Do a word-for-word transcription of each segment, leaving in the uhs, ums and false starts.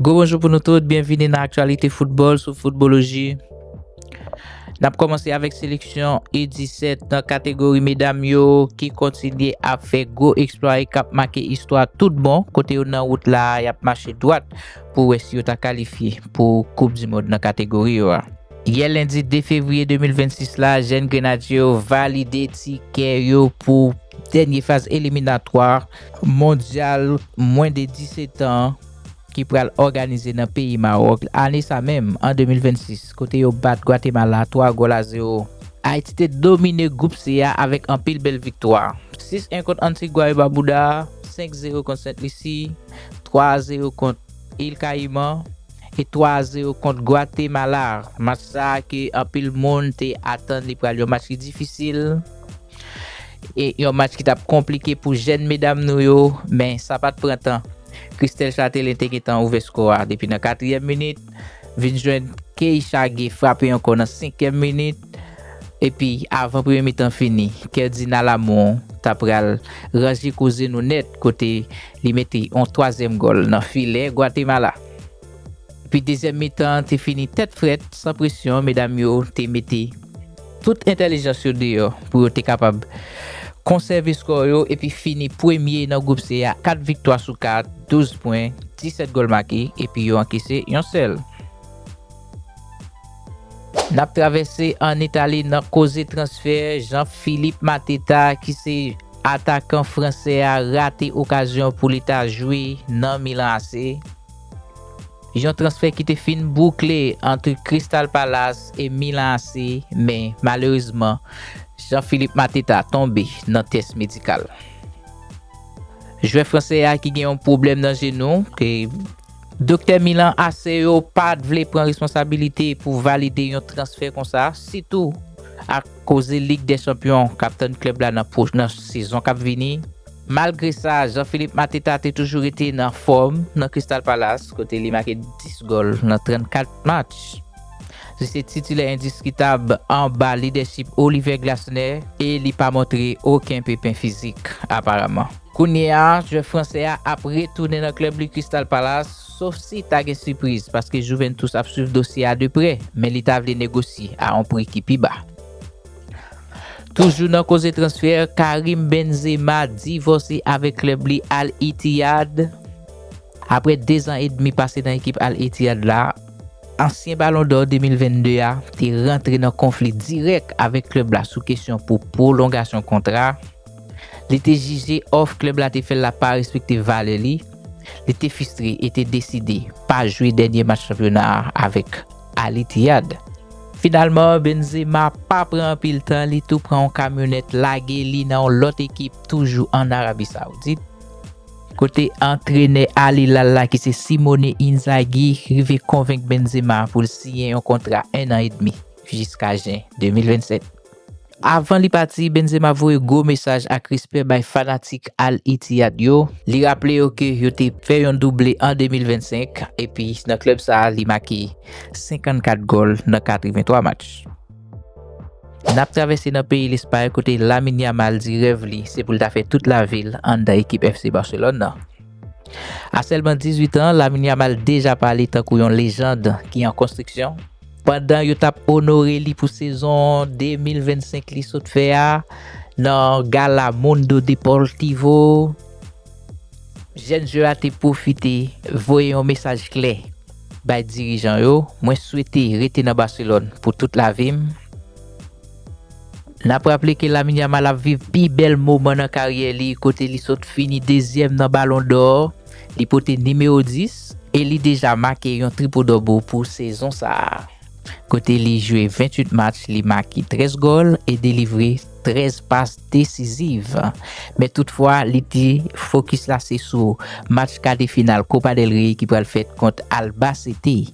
Gwo bonjou pou nou tout, byenvini nan aktyalite foutbòl sou Footballogy. N ap kòmanse avèk seleksyon U disèt nan kategori medam yo ki kontinye ap fè gwo eksplwa e k ap make istwa tout bon, kote yo nan wout la a, y ap mache dwat pou wè si yo ta kalifye pou Koup di Mond nan kategori yo a. Yè lendi de fevriye de mil vennsis la, jèn Grenadye yo valide tikè yo pou dènye faz eliminatwa mondyal mwens de disèt an ki pral òganize nan peyi Mawòk ane sa menm, an de mil vennsis, kote yo bat Gwatemala twa gòl a zewo. Ayiti te domine gwoup C a avèk anpil bèl viktwa. Sis en kont Antigua e Barbuda, senk zewo kont Sent Lisi, twa zewo kont Il Kayiman e twa zewo kont Gwatemala. Match sa a ke anpil moun te atann li pral yon match ki difisil e yon match ki t ap konplike pou jèn medam nou yo, men sa pa t pran tan. Christelle Châtelain te gentan ouvè skò a depi nan katriyèm minit, vin jwenn Keisha Gay frape ankò nan senkyèm minit, epi avan premye mitan fini, Kerdina Lamont ta pral ranje koze nou nèt kote li mete yon twazyèm gòl nan filè Gwatemala. Epi dezyèm mitan te fini tèt frèt, san presyon, medam yo te mete tout entèlijans yo deyò pou yo te kapab konsève skò yo epi fini premye nan gwoup C a, kat viktwa sou kat, douz pwen, disèt gòl make, epi yo ankese yon sèl. N ap travèse ann Itali nan koze transfè. Jean-Philippe Mateta, ki se atakan fransè a, rate okazyon pou li ta jwe nan Milan A C. Yon transfè ki te fin boukle ant Crystal Palace e Milan A C, men malerezman, Jean-Philippe Mateta tonbe nan tès medikal. Jwè fransè a ki gen yon pwoblèm nan jenou, ke doktè Milan A C yo pa t vle pran responsabilite pou valide yon transfè konsa, sitou akoz Lig dè Chanpyon k ap tann klèb la nan pwo-, nan sezon k ap vini. Malgre sa, Jean-Philippe Mateta te toujou rete nan fòm nan Crystal Palace, kote li make dis gòl nan trannkat match. Li se titilè endiskitab anba lidèchip Oliver Glasner e li pa montre okenn pepen fizik, aparaman. Kounye a, jwè fransè a ap retounen nan klèb li Crystal Palace, sof si ta gen sipriz, paske Juventus ap swiv dosye a de prè, men li ta vle negosye a yon pri ki pi ba. Toujou nan koze transfè, Karim Benzema divòse avèk klèb li Al Ittihad. Apre dezan edmi pase nan ekip Al Ittihad la, ansyen Balon dò de mil vennde a te rantre nan konfli dirèk avèk klèb la sou kesyon pou pwolongasyon kontra. Li te jije òf klèb la te fè l la pa respekte valè li. Li te fristre e te deside pa jwe dènye match chanpyona a avèk Al Ittihad. Finalman, Benzema pa pran anpil tan, li tou pran yon kamyonèt lage li nan yon lòt ekip toujou ann Arabi Sawdit. Kote antrenè Al Hilal la ki se Simone Inzaghi rive konvenk Benzema pou l siyen yon kontra en an edmi jiska jen de mil vennsèt. Avan li pati, Benzema voye gwo mesaj ak respè bay fanatik Al Ittihad yo. Li raple yo ke yo te fè yon double an de mil vennsenk, epi nan klèb sa a, li make senkannkat gòl nan katreventwa match. N ap travèse nan peyi Lespay kote Lamine Yamal di rèv li se pou l ta fè tout lavi l anndan ekip F C Barcelone nan. A sèlman dizuit an, Lamine Yamal deja pale tankou yon lejand ki an konstriksyon. Pandan yo t ap onore li pou sezon de mil vennsenk li sot fè a nan gala Mundo Deportivo, jèn jwè a te pwofite voye yon mesaj klè bay dirijan yo, "Mwen swete rete nan Barcelone pou tout lavi m." N ap raple ke Lamine Yamal ap viv pi bèl moman nan karyè li, kote li sot fini dezyèm nan Balon dò, li pote nimewo dis e li deja make yon tripo dòbo pou sezon sa a. Kote li jwe venntuit match, li make trèz gòl e delivre trèz pas desiziv. Men toutfwa, li te fokis la se sou match ka de final Copa del Rey ki pral fèt kont Albacete.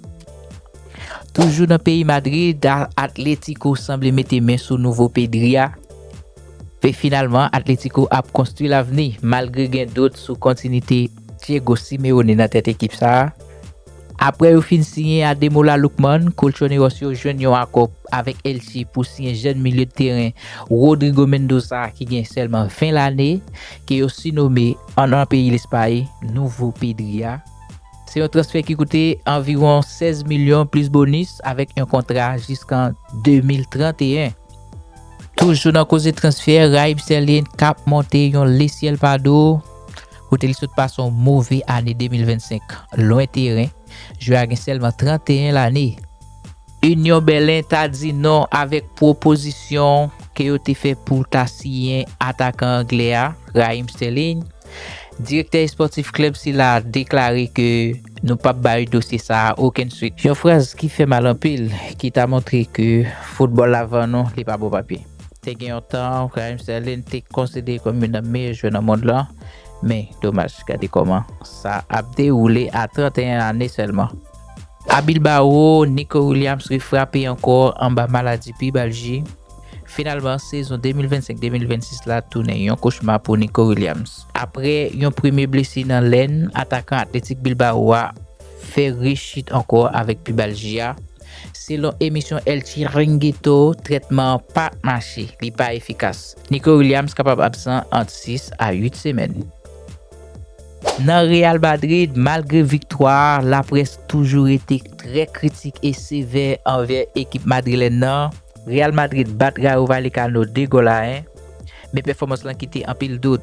Toujou nan peyi Madrid, A-, Atletico sanble mete men sou nouvo Pedri a. E finalman, Atletico ap konstwi lavni, malgre gen dout sou kontinite Diego Simeone nan tèt ekip sa a. Apre yo fin siyen Ademola Lookman, Colchoneros yo jwenn yon akò avèk Elche pou siyen jèn milye de teren Rodrigo Mendoza ki gen sèlman ven lane, ke yo sinome an, nan peyi Lespay, nouvo Pedri a. Se yon transfè ki koute anviwon sèz milyon plis bonis avèk yon kontra jiskan de mil trannteyen. Toujou nan koze transfè, Raheem Sterling k ap monte yon lesyèl pa do, kote li sot pase yon move ane de mil vennsenk lwen teren. Jwè a gen sèlman trannteyen lane. Inyon Bèlen ta di non avèk pwopozisyon ke yo te fè pou ta siyen atakan anglè a, Raheem Sterling. Direktè espòtif klèb sila a deklare ke nou p ap bay dosye sa a okenn swit. Yon fraz ki fè mal anpil, ki ta montre ke foutbòl la vann nou, li pa bon papye. Te gen yon tan, Raheem Sterling te konsidere kòm youn nan meyè jwè nan mond lan, men domaj, gade kòman sa ap dewoule a trannteyen ane sèlman. A Bilbao, Nico Williams refrape ankò anba maladi pibalji. Finalman, sezon de mil vennsenk de mil vennsis la tounen yon kochma pou Nico Williams. Apre yon premye blesi nan lèn, atakan Athletic Bilbao a fè rechit ankò avèk pibalji a. Selon emisyon El Chiringuito, trètman an pa mache, li pa efikas. Nico Williams kapab absan ant sis a uit semèn. Nan Real Madrid, malgre viktwa a, laprès toujou rete trè kritik e sevè anvè ekip madrilèn nan. Real Madrid bat Rayo Vallecano de gòl a en, men pèfòmans lan kite anpil dout.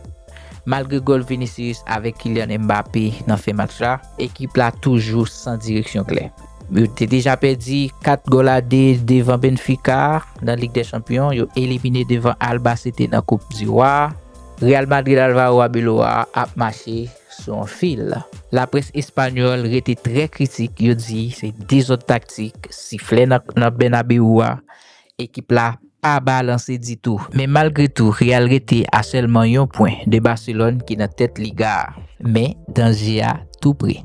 Malgre gòl Vinicius avèk Kylian Mbappé nan fen match la, ekip la toujou san direksyon klè. Yo te deja pèdi kat gòl a de devan Benfica nan Lig dè Chanpyon, yo elimine devan Albacete nan Koup di Wa. Real Madrid Alvaro Arbeloa ap mache sou yon fil. Laprès espanyòl rete trè kritik, yo di se dezòd taktik, siflè nan, nan Bernabeu a, ekip la pa balanse ditou. Men malgre tou, Real rete a sèlman yon pwen de Barcelone ki nan tèt liga a. Men danje a tou pre.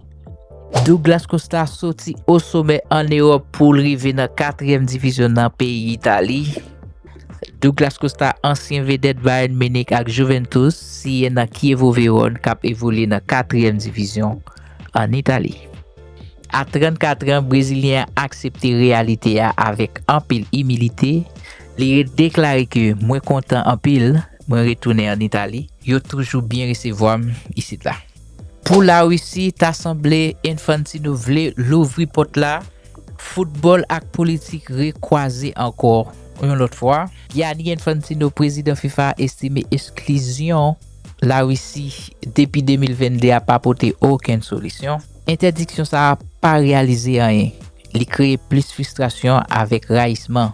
Douglas Costa soti o somè ann Ewòp pou l rive nan katriyèm divizyon nan peyi Itali. Douglas Costa, ansyen vedèt Bayern Munich ak Juventus, siyen nan Chievo Vérone k ap evolye nan katriyèm divizyon ann Itali. A trannkat an, Brezilyen an aksepte reyalite a avèk anpil imilite. Li deklare ke, "Mwen kontan anpil, mwen retounen ann Itali. Yo toujou byen resevwa m isit la." Pou Larisi, ta sanble Infantino vle louvri pòt la. Foutbòl ak politik rekwaze ankò yon lòt fwa. Gianni Infantino, prezidan fifa, estime esklizyon Larisi depi de mil vennde a pa pote okenn solisyon. Entèdiksyon sa a pa reyalize anyen. Li kreye plis fristrasyon avèk rayisman.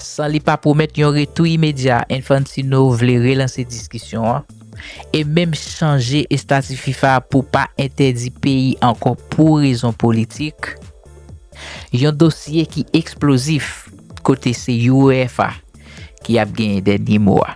San li pa pwomèt yon retou imedya, Infantino vle relanse diskisyon an e menm chanje estati fifa pou pa entèdi peyi ankò pou rezon politik. Yon dosye ki eksplozif, kote se UEFA ki ap genyen dènye mo a.